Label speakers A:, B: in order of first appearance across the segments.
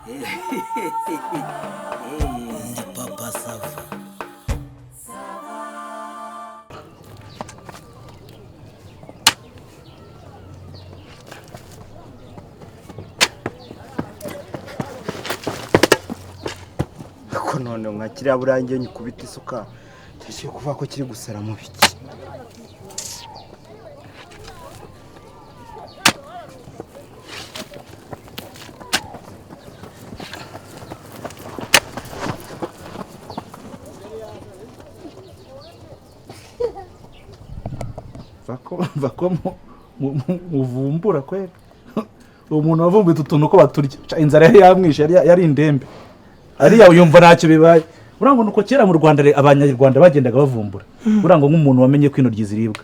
A: Ndi Papa Sava.
B: Ko none nka kiriya burangiye nyikubita isuka, cyashyiye kuvuga ko kiri gusara mu biki.
C: Vako muvumbura kweli. Uwo muntu wavumbuye utu tuntu ko baturya. Inzara yari yamwishe, yari indembe. Ariya yumva ntacyo bibaye. Urangwa nuko kera mu Rwanda abanyarwanda bagendaga bavumbura. Urangwa nk'umuntu wamenye ko intoryi ziribwa.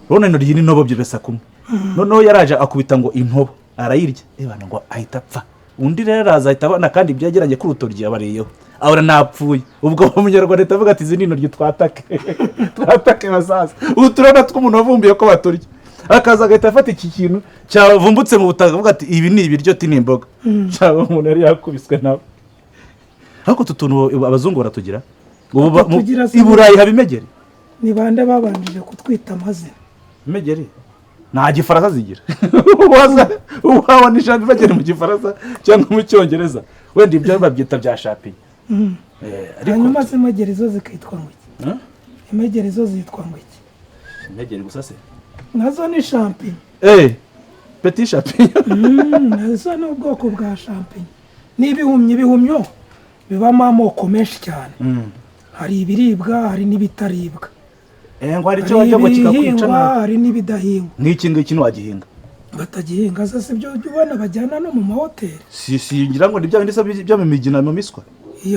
C: Urabona intoryi n'intobo byo bisa kumwe. Noneho yaraje akubita ngo intobo arayirya. Ebana ngo ahita apfa. Undi rero araza ahita abona kandi byegeranye ku rutoryi abariyeho. Ahora napfuye. Ubwo umunyarwanda ahita avuga ati izi ni intoryi twatake. Twatake basaza. Ubu turabona tw'umuntu wavumbuye ko baturya. Akaza agahita afata iki kintu cyavumbutse mu butaka avuga ati ibi ni ibiryo ti ni imboga. Cyangwa umuntu yari yakubiswe nawe. Ariko utu tuntu abazungu baratugira. Ubu i Burayi haba imegeri.
D: Ni bande babanjije kutwita amazina?
C: Imegeri nta gifaransa zigira. Waza wabona ijambo imegeri mu gifaransa cyangwa mu cyongereza. Wenda ibyo babyita bya shapinyi.
D: Hanyuma se imegeri zo zikitwa ngo iki? Imegeri zo zitwa ngo iki?
C: Imegeri gusa se?
D: Nazo ni champignon.
C: Petit champignon.
D: Nazo ni ubwoko bwa champignon. Ni ibihumyo, ibihumyo bibamo amoko menshi cyane. Hari ibiribwa, hari n'ibitaribwa.
C: Ngo hari icyo bajya ngo kikakwica nabi.
D: Hari n'ibidahingwa.
C: Nk'iki ngiki ntiwagihinga.
D: Batagihinga se si byo ubona bajyana no mu mahoteli.
C: Si ngira ngo ni bya bindi se byo mu migina mu miswa.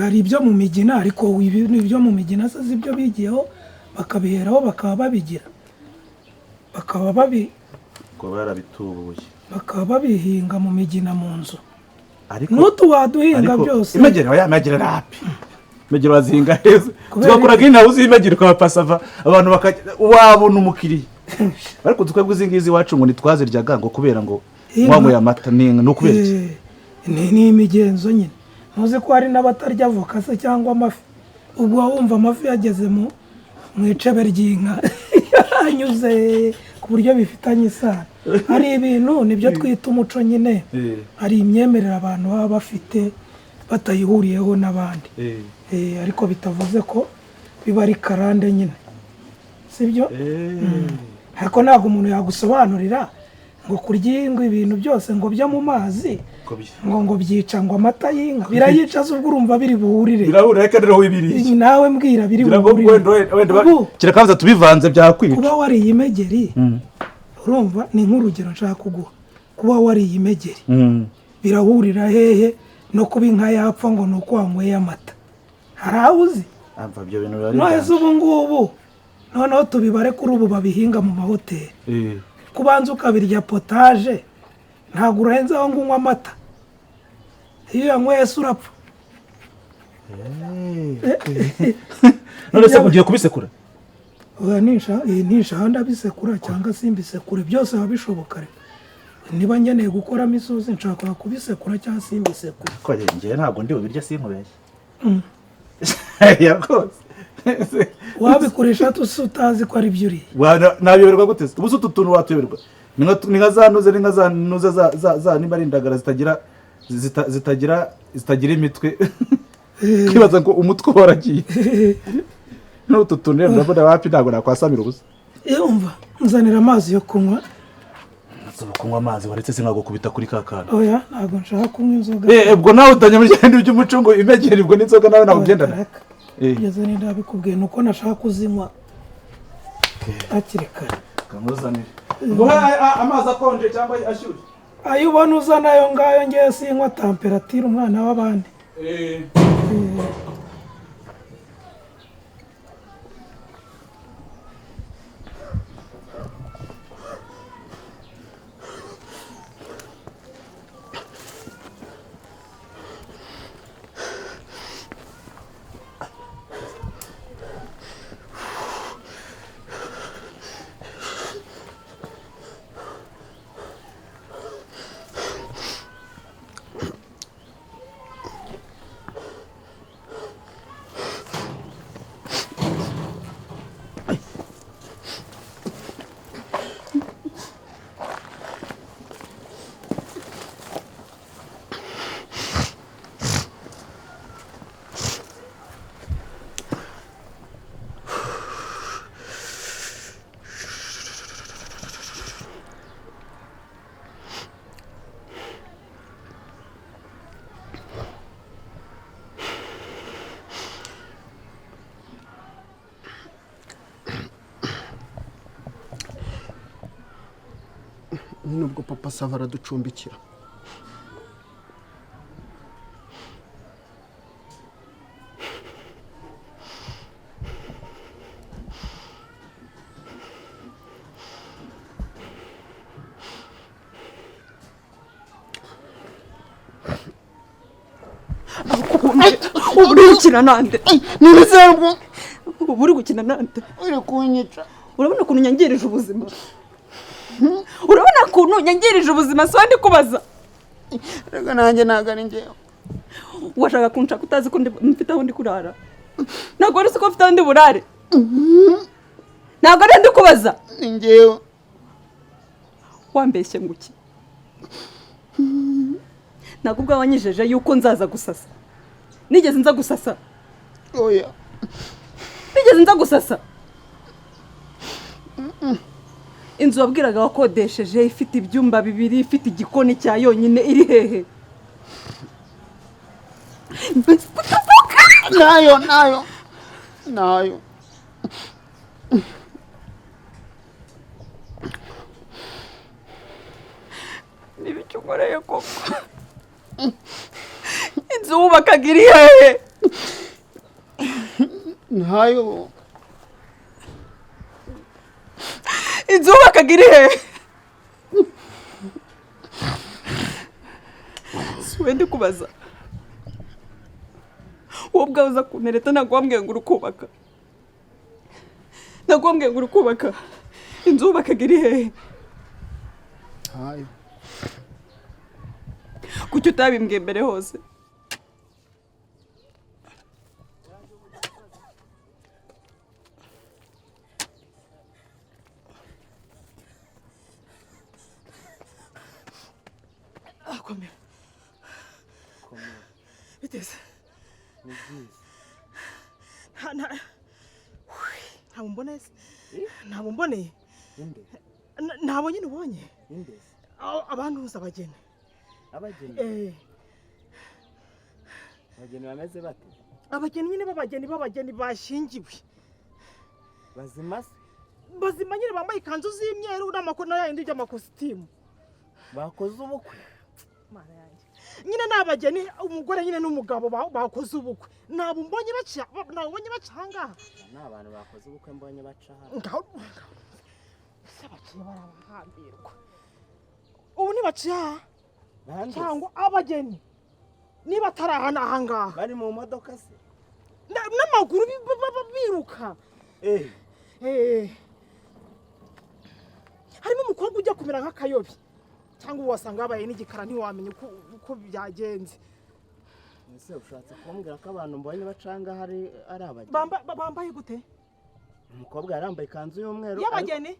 D: Hari ibyo mu migina ariko ibyo mu migina se si byo bigiyeho bakabiheraho bakaba babigira. Bakaba babi
C: ngo barabitubuye.
D: Bakaba babihinga mu migina mu nzu. Nutu waduhinga byose.
C: Imegeri oya imegeri rapi. Imegeri wazihinga heza. Twakora green house y'imegeri kwa Pasava abantu wabona umukiriya. Ariko twebwe izi ngizi iwacu ngo nitwaziryaga ngo kubera ngo wanyweye amata ni no kubera iki?
D: Ni imigenzo nyine. Ntuzi ko hari n'abatarya avoka se cyangwa amafi. Ubwo wumva amafi yageze mu icebe ry'inka. Anyuze ku buryo bifitanye isano. Hari ibintu nibyo twita umuco nyine. Hari imyemerere abantu baba bafite batayihuriyeho n'abandi. Ariko bitavuze ko biba ari karande nyine. Sibyo? Ariko ntabwo umuntu yagusobanurira ngo kurya ibintu byose ngo byo mu mazi ngo byica ngo amata y'inka birayica ubwo urumva biri buhurire.
C: Birahurira reka rero wibiriye.
D: Nawe mbwira biri buhurire.
C: Kirakaza tubivanze byakwica.
D: Kuba wariye imegeri urumva ni nk'urugero nshaka kuguha. Kuba wariye imegeri birahurira hehe no kuba inka yapfa ngo ni uko wanyweye amata. Hari aho uzi?
C: Amva ibyo bintu bari.
D: None ubu ngubu noneho tubibare kuri ubu babihinga mu mahoteli. Kubanza ukabirya potaje ntabwo urenzeho ngo unywe amata. Iyo yanyweye se urapfa.
C: None se ugiye kubisekura?
D: Oya nisha ndabisekura cyangwa simbisekure byose biba bishoboka. Niba nkeneye gukoramo isosi nshaka kubisekura cyangwa simbisekure.
C: Ko njye ntabwo ndi bubirya sinkubeshye. Yakoze.
D: Wabikoresha utazi ko ari byo uriye.
C: Nabiyoberwa gute? Ubu se utu tuntu watuyoberwa. Ni nka za ntuze, ni nka za ntuze za nimba ari indagara zitagira imitwe. Kibaza ngo umutwe waragiye. N'utu tuntu rero ndabona wapi ntabwo nakwasamira ubusa.
D: Umva nzanira amazi yo kunywa.
C: Nzaba kunywa amazi waretse se nkagukubita kuri ka kantu.
D: Oya ntabwo nshaka kunywa inzoga.
C: Ubwo nawe utanya muri cyane by'umucungo imegeri ubwo n'inzoga nawe ntabwo ugendana.
D: Kugeza ni ndabikubwiye nuko nashaka kuzinywa hakiri kare.
C: Kamuzanire. Nguha amazi akonje cyangwa ashyushye?
D: Ayo ubona uzana ayo ngayo ngiye sinywa temperatire umwana w'abandi.
E: Nyine ubwo Papa Sava araducumbikira.
F: Ubu uri gukina nande?
E: Nibizerwa.
F: Ubu uri gukina nande?
E: Uri kunyica.
F: Urabona ukuntu nyangirije ubuzima? Urabona ukuntu nyangirije ubuzima? Si ndi kubaza.
E: Reka nanjye ntabwo ari njyewe.
F: Washaka kunshaka utazi ko mfite aho ndi kurara? Ntabwo wari uzi ko mfite aho ndi burare? Ntabwo ari ndi kubaza.
E: Ni njyewe.
F: Wambeshye ngo iki? Ntabwo ubwo wanyijeje yuko nzaza gusasa. Nigeze nza gusasa?
E: Oya.
F: Nigeze nza gusasa? Inzu wabwiraga wakodesheje ifite ibyumba bibiri, ifite igikoni cya yonyine, iri hehe?
E: Nayo, nayo. Nayo.
F: N'ibicyo unkoreye koko. Inzu wubakaga iri hehe?
E: Nayo.
F: Inzu wubakaga iri hehe? Si wowe ndi kubaza. Wowe ubwawe uza kuntereta, ntabwo wambwiye ngo uri kubaka. Ntabwo wambwiye ngo uri kubaka. Inzu wubakaga iri hehe?
E: Ntayo.
F: Kuki utabimbwiye mbere hose? Komera.
G: Biteze.
B: Ni byiza.
G: Ntabwo mboneye se? Ntabwo mboneye?
B: Inde?
G: Ntabwo nyine ubonye?
B: Inde se?
G: Abantu uzi abageni.
B: Abageni?
G: Eh.
B: Abageni bameze bate?
G: Abageni nyine b'abageni bashyingiwe.
B: Bazima se?
G: Bazima nyine, bambaye ikanzu z'imyeru n'amakona yayindi by'amakositimu.
B: Bakoze ubukwe?
G: Mana yanjye. Nyine ni abageni, umugore nyine n'umugabo bakoze ubukwe. Ntabwo mbonye baca, ntabwo mbonye baca ahangaha.
B: Ni abantu bakoze ubukwe mbonye baca hano.
G: Ngaho se baciye barabahambirwa. Ubu ntibaciye aha. Cyangwa abageni niba atari aha n'ahangaha.
B: Bari mu modoka se?
G: N'amaguru biruka. Harimo umukobwa ujya kumera nk'akayobi. Cyangwa wasanga yabaye n'igikara, ntiwamenya uko byagenze.
B: Ese ushatse kumbwira ko abantu mbonye bacanga hari ari abageni?
G: Bambaye gute?
B: Umukobwa yarambaye ikanzu y'umweru.
G: Y'abageni?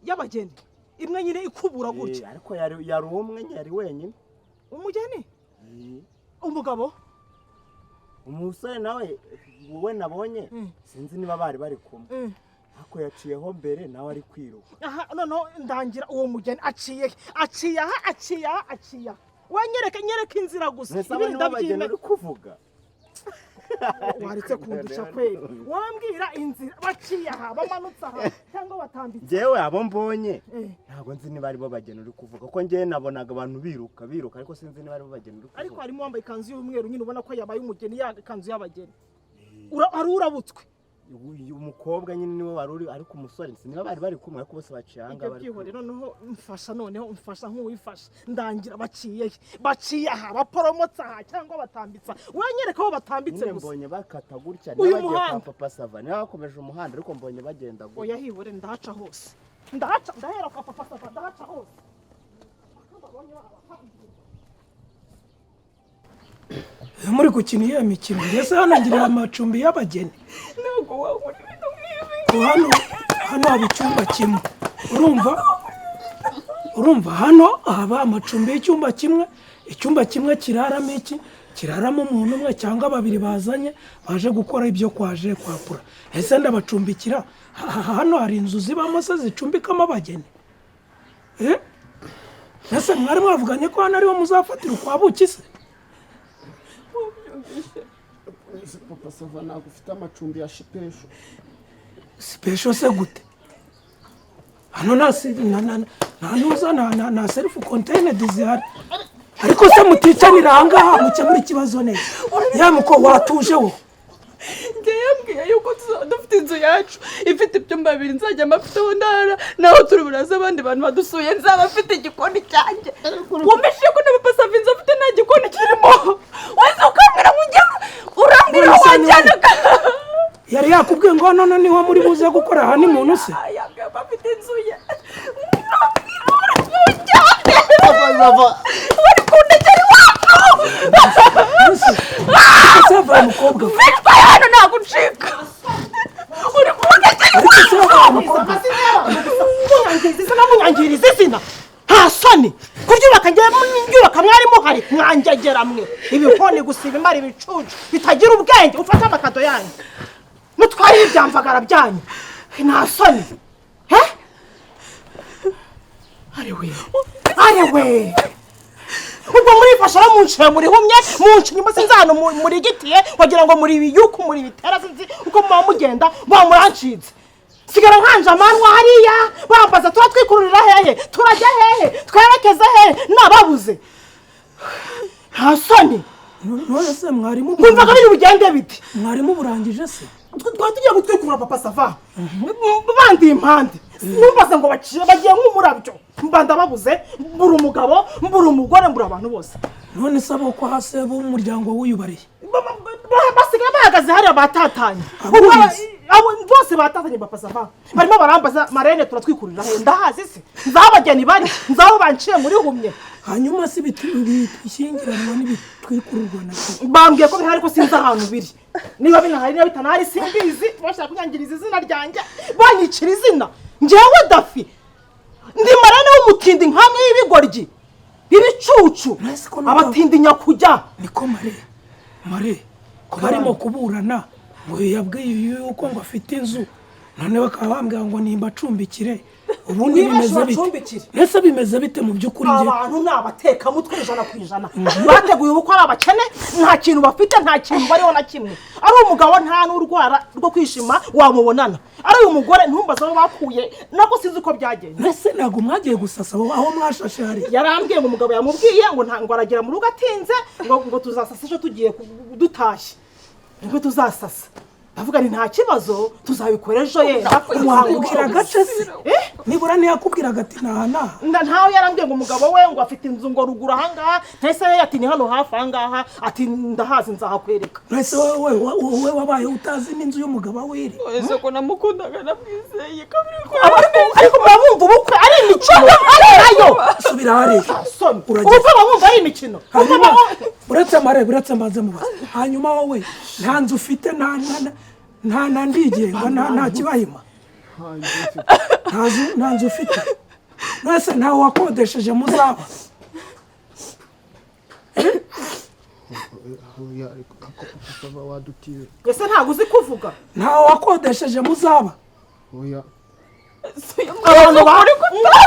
G: Y'abageni. Imwe nyine ikubura gutya.
B: Ariko yari umwe, yari wenyine.
G: Umugeni? Umugabo?
B: Umusore nawe wowe nabonye sinzi niba bari bari kumwe. Ako yaciyeho mbere nawe ari kwiruka.
G: Aha noneho ndangira uwo mugeni aciye aciye aha aciye aha aciye. Wanyereka nyereka inzira gusa.
B: Ibindi ndabyina uri kuvuga.
G: Waretse kundusha kweli. Wambwira inzira baciye aha bamanutse aha cyangwa batambitse.
B: Jewe abo mbonye ntabwo nzi niba ari bo bageni uri kuvuga, kuko njye nabonaga abantu biruka biruka, ariko sinzi niba ari bo bageni uri kuvuga.
G: Ariko harimo wambaye ikanzu y'umweru nyine ubona ko yabaye umugeni, ya ikanzu y'abageni. Ari urabutswe.
B: Umukobwa nyine niwe wari uri, ariko umusore niba bari bari kumwe, ariko bose baciye aha ngaha.
G: Ibyo byihore noneho mfasha, noneho mfasha nk'uwifasha. Ndangira baciye baciye aha baporomotse aha cyangwa batambitsa. Wanyereka aho batambitse gusa.
B: Mbonye bakata gutya
G: uyu
B: niba bagiye kwa
G: muhanda.
B: Papa Sava, niba bakomeje umuhanda, ariko mbonye bagenda gutya.
G: Oya hihore, ndahaca hose. Ndahaca, ndahera kwa Papa Sava, ndahaca hose.
D: Muri gukina iyo mikino mbese hano ngira amacumbi y'abageni.
F: Ntabwo wabura ibintu nk'ibi.
D: Hano hano haba icyumba kimwe. Urumva? Urumva hano haba amacumbi y'icyumba kimwe, icyumba kimwe kiraramo iki? Kiraramo umuntu umwe cyangwa babiri bazanye baje gukora ibyo kwaje kwapura. Ese ndabacumbikira? Hano hari inzu zibamo se zicumbikamo abageni? Ese mwari mwavuganye ko hano ariho muzafatira ukwa buki se?
E: Papa Sava ntabwo ufite amacumbi ya sipesho.
D: Sipesho se gute? Hano nta nta ntuza, nta self contained zihari. Ariko se muticarira ahangaha mukemura ikibazo neza? Ya muko, watuje wo?
F: Njye yambwiye yuko tuzaba dufite inzu yacu ifite ibyumba bibiri, nzajya mfite aho ndara naho turi buraze abandi bantu badusuye, nzaba mfite igikoni cyanjye. Wumvise ko na Papa Sava inzu afite nta gikoni kirimo? Wese ukambwira ngo ujye, urambwira
D: None se
F: wajyana.
D: Yari yakubwiye ngo none niho muri buze gukora aha ni muntu se?
F: Yambwiye ko afite inzu ye. Ujyane.
E: Papa Sava.
F: Wari kundekera iwacu.
D: Ariko se yabaye umukobwa we?
F: Victor, hano ntabwo uncika, uri kundekera.
D: Ariko se yabaye umukobwa?
G: Munyangiriza izina, munyangiriza izina, nta soni kuryubaka? Ngewe mbyubaka mwari muhari? Mwanjyegera mwe, ibikoni gusa, ibimara ibicucu bitagira ubwenge. Ufate amakado yanyu mutware ibyamvagara byanyu, nta soni. He, arewe, arewe, ubwo murifasha no munciye murihumye, munca inyuma, sinzi ahantu murigitiye, wagira ngo muri ibiyuku, muri ibitera, sinzi uko muba mugenda, muba murancitse. Sigara nkanje amanwa hariya bambaza turatwikururira hehe, turajya hehe, twerekeza hehe, nababuze, nta soni.
D: None se mwarimu?
G: Mwumvaga biri bugende bite?
D: Mwarimu burangije se?
G: Twari tugiye gutwikurura, Papa Sava, bandiye impande, numbaze ngo baciye bagiye nk'umurabyo, mba ndababuze, mbura umugabo, mbura umugore, mbura abantu bose.
D: None se abo kwa se b'umuryango wiyubariye?
G: Basigaye bahagaze hariya batatanye.
D: Aburizi.
G: Bose batatanye, Papa Sava, barimo barambaza: "Marene, turatwikurira he?" Ndahazi se? Nzaho abageni bari, nzaho banciye muri humye.
D: Hanyuma se ibishyingiranwa n'ibitwikururwa nabyo?
G: Bambwiye ko bihari ariko sinzi ahantu biri, niba binahari, niba bitanahari simbizi. Bashaka kunyangiriza izina ryanjye, banyicira izina. Njyewe Dafi ndi marene w'umutindi nkamwe y'ibigoryi, ibicucu.
D: Nasi ko numva-
G: Abatindi nyakujya.
D: Niko mare, mare, ko barimo kuburana ngo yabwiye uyu yuko ngo afite inzu, none bakaba bambwira ngo nimbacumbikire. Ubundi
G: Wibeshe.
D: bimeze bite?
G: Ubacumbikire.
D: Ese bimeze bite mu by'ukuri njye?
G: Abantu ni abatekamutwe 100%. Bateguye ubukwe ari abakene, nta kintu bafite, nta kintu bariho na kimwe. Ari umugabo nta n'urwara rwo kwishima wamubonana, ari uyu mugore ntumbaze aho bakuye, nako sinzi uko byagenze.
D: Mbese ntabwo mwagiye gusasa aho mwashashe hari?
G: Yarambwiye ngo umugabo yamubwiye ngo nta, ngo aragera mu rugo atinze, ngo tuzasasa ejo tugiye dutashye nibwo tuzasasa. Ndavuga ni nta kibazo, tuzabikora ejo yenda umuhango.
D: Akubwira agace se?
G: Eh?
D: Nibura ntiyakubwiraga ati naha naha?
G: Ntawe. Yarambwiye ngo umugabo we ngo afite inzu ngo ruguru ahangaha, ntese ati ni hano hafi ahangaha, ati ndahazi nzahakwereka.
D: Mbese wowe wabaye utazi n'inzu y'umugabo wiri?
F: Ese ko namukundaga, namwizeye kabiri ko
G: Ariko muba mwumva ubukwe ari imikino, ari nayo?
D: Subira hariya.
G: Soni.
D: Urageze.
G: Ubukwe muba mwumva ari imikino?
D: Hanyuma uretse mare, uretse mbanze mubaze, hanyuma wowe nta nzu ufite, nta ndigenga, nta kibahima, nta nzu ufite? Mwese ntawe wakodesheje muzaba?
E: Oya, ariko ako Papa Sava wadutiye.
G: Ese ntabwo uzi kuvuga?
D: Ntawe wakodesheje muzaba?
E: Oya.
G: Abantu ba umva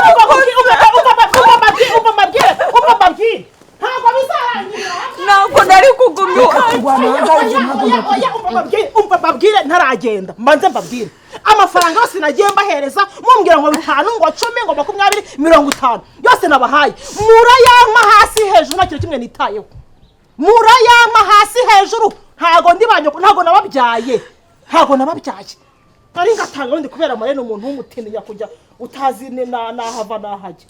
G: mbabwire, umva mbabwire, ntabwo bizarangira.
F: Ntabwo nari kugumya.
D: Reka kurwana ahangaha, ibyo ntabwo
G: Oya,
D: ndakubwira.
G: oya, umva mbabwire, umva mbabwire, ntaragenda mbanze mbabwire. Amafaranga yose nagiye mbahereza mumbwira ngo 5, ngo 10, ngo 20, 50, yose nabahaye murayampa hasi hejuru, nta kintu kimwe nitayeho, murayampa hasi hejuru. Ntago ndi ba nyoko, ntago nababyaye, ntago nababyaye. Nari ngatanga wundi kubera marene, umuntu w'umutindi nyakujya utazi ni nahava nahajya.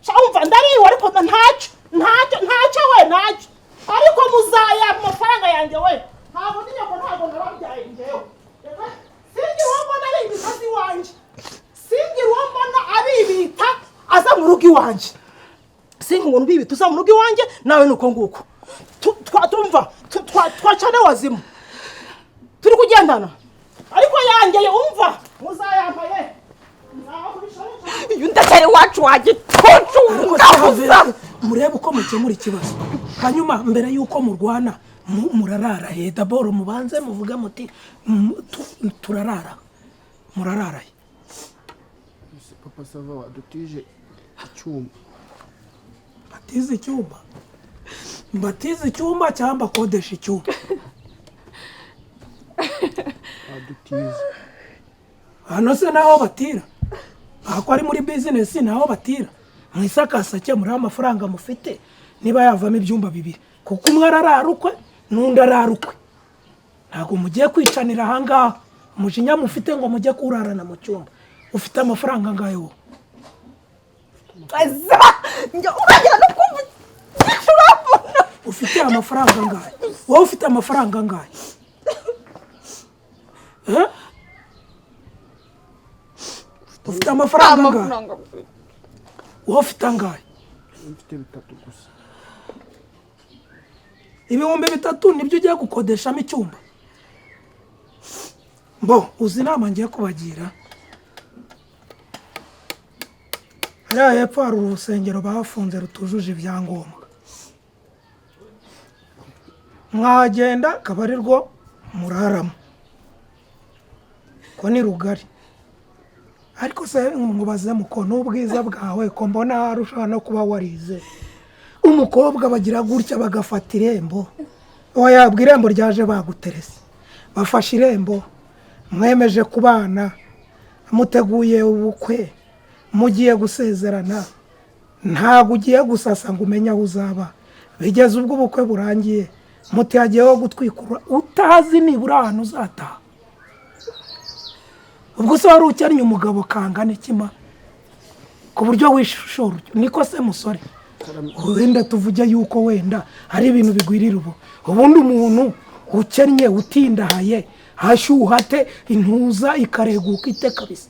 G: Sha, umva, ndariwe ariko ntacyo, ntacyo, ntacyo we, ntacyo. Ariko muzaya amafaranga yanjye we. Ntabwo ndi nyoko, ntabwo nababyaye njyewe. Reka, singira uwo mbona ari imisozi iwanjye, singira uwo mbona abibita aza mu rugo iwanjye, sinkubona ubibita uza mu rugo iwanjye. Nawe ni uko nguko. Tumva twacane wazimu turi kugendana, ariko yangeye, umva, muzayampaye.
F: Iyo ndacyari iwacu wagicucu.
D: Ariko
F: Ngabuza.
D: se murebe uko mukemura ikibazo. Hanyuma mbere y'uko murwana, murarara he? D'abord mubanze muvuge muti turarara, murarara he?
E: Ese Papa Sava wadutije icyuma?
D: Batize icyumba, mbatize icyumba cyangwa mbakodesha icyumba?
E: Wadutize.
D: Hano se naho batira? Aha ko ari muri bizinesi ntaho batira. Mwisakasake muri amafaranga mufite niba yavamo ibyumba bibiri, kuko umwe ararara ukwe n'undi arara ukwe. Ntabwo mugiye kwicanira ahangaha umujinya mufite ngo mujye kurarana mu cyumba. Ufite amafaranga angahe wowe? Ufite amafaranga angahe wowe? Ufite amafaranga angahe? Ufite amafaranga angahe wowe? Ufite angahe?
E: Mfite 3 gusa.
D: 3000 nibyo ugiye gukodeshamo icyumba? Bo uzi inama ngiye kubagira. Hariya hepfo hari urusengero bafunze rutujuje ibyangombwa, mwagenda akaba ari rwo muraramo ko ni rugari. Ariko se mubaze muko n'ubwiza bwawe ko mbona hari ushobora no kuba warize. Umukobwa bagira gutya bagafata irembo, wayabwa irembo ryaje baguterese, bafashe irembo, mwemeje kubana, muteguye ubukwe, mugiye gusezerana, ntabwo ugiye gusasa ngo umenye aho uzaba. Bigeze ubwo ubukwe burangiye, mutihagiyeho gutwikura utazi nibura ahantu uzataha. Ubwo se wari ukennye umugabo kangana ikima ku buryo wishora? Niko se musore, wenda tuvuge yuko wenda hari ibintu bigwirira ubu. Ubundi umuntu ukennye utindahaye hashyuhate intuza ikareguka ite kabisa,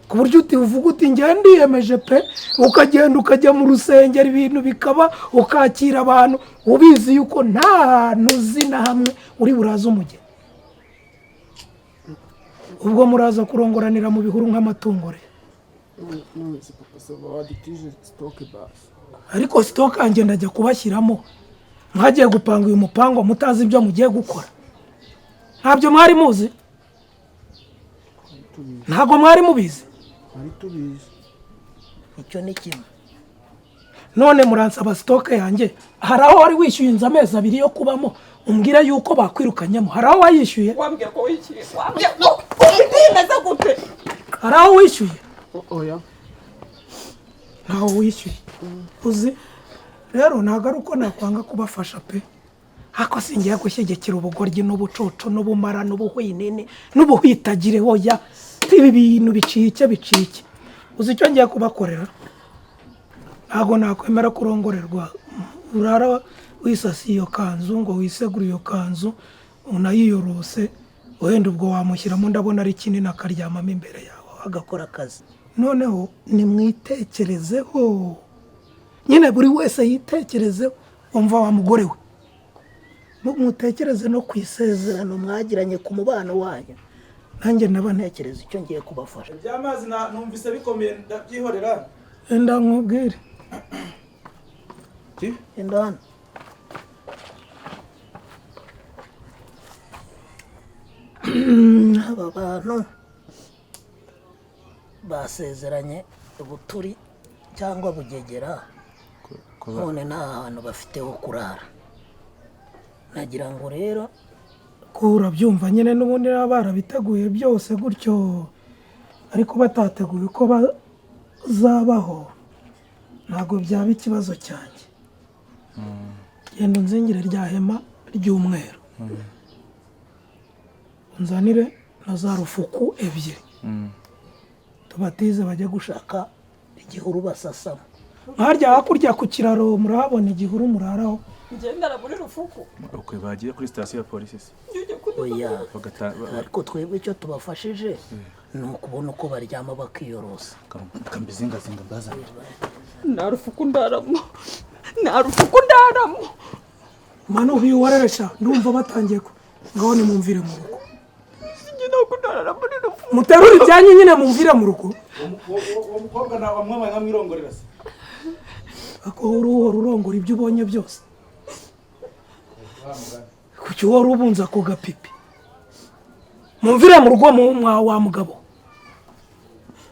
D: ku buryo uvuga uti njye ndiyemeje pe, ukagenda ukajya mu rusengero ibintu bikaba, ukakira abantu ubizi yuko nta hantu uzi na hamwe uri buraze umugeni. Ubwo muraza kurongoranira mu bihuru nk'amatungo re. Ariko sitoke yanjye ndajya kubashyiramo, mwagiye gupanga uyu mupango mutazi ibyo mugiye gukora. Ntabyo mwari muzi? Ntabwo mwari mubizi?
A: Icyo ni kimwe.
D: None muransaba sitoke yanjye. Hari aho wari wishyuye inzu amezi 2 yo kubamo, umbwira yuko bakwirukanyemo. Hari aho wayishyuye?
F: Wambwira ko wishyuye. Wambwira ko ufite gute?
D: Hari aho wishyuye?
E: Oya.
D: Ntaho wishyuye. Uzi rero ntabwo ari uko nakwanga kubafasha pe, ariko singiye gushyigikira ubugoryi n'ubucucu n'ubumara n'ubuhwinini n'ubuhwitagire. Hoya ibi bintu bicike bicike. Uzi icyo ngiye kubakorera? Ntabwo nakwemera kurongorerwa urara wisasiye iyo kanzu ngo wisegure iyo kanzu unayiyorose, wenda ubwo wamushyiramo ndabona ari kinini akaryamamo imbere yawe
A: agakora akazi.
D: Noneho nimwitekerezeho nyine, buri wese yitekerezeho. Umva wa mugore we, mutekereze no ku isezerano
A: mwagiranye ku mubano wanyu.
D: Nanjye naba
A: ntekereza icyo ngiye kubafasha.
C: Iby'amazi numvise bikomeye ndabyihorera.
D: Enda nkubwire.
A: Enda hano. Aba bantu basezeranye Buturi cyangwa Bugegera, none nta hantu bafite ho kurara. Nagira ngo rero
D: ko urabyumva nyine, n'ubundi barabiteguye byose gutyo, ariko batateguye ko bazabaho, ntabwo byaba ikibazo cyanjye. Genda unzingire rya hema ry'umweru, unzanire na za rufuku 2, tubatize bajye gushaka
A: igihuru basasamo.
D: Harya hakurya ku kiraro murahabona igihuru muraraho.
F: Ngendera muri rufuku.
C: Ukwe bagiye kuri sitasiyo ya polisi se?
A: Oya, ariko twebwe icyo tubafashije ni ukubona uko baryama bakiyorosa.
C: Kambizingazinga mbaza.
F: Nta rufuku ndaramo. Nta rufuku ndaramo.
D: Manu uyu ndumva batangiye ko ngaho nimumvire mu rugo. Muterure ibyanyu nyine mumvire mu rugo.
C: Uwo mukobwa ntabwo amwamaye nkamwirongorera se.
D: Ako uruhora urongora ibyo ubonye byose. Kuki uhora ubunza ako gapipi? Mumvire mu rugo wa mugabo.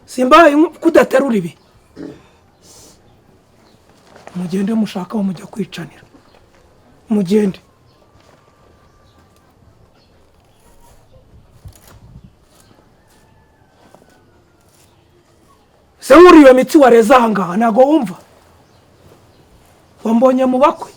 D: Simba kudaterura ibi. Mugende mushaka aho mujya kwicanira. Mugende. Iyo mitsi wareze aha ngaha ntabwo wumva. Wambonye mu bakwe.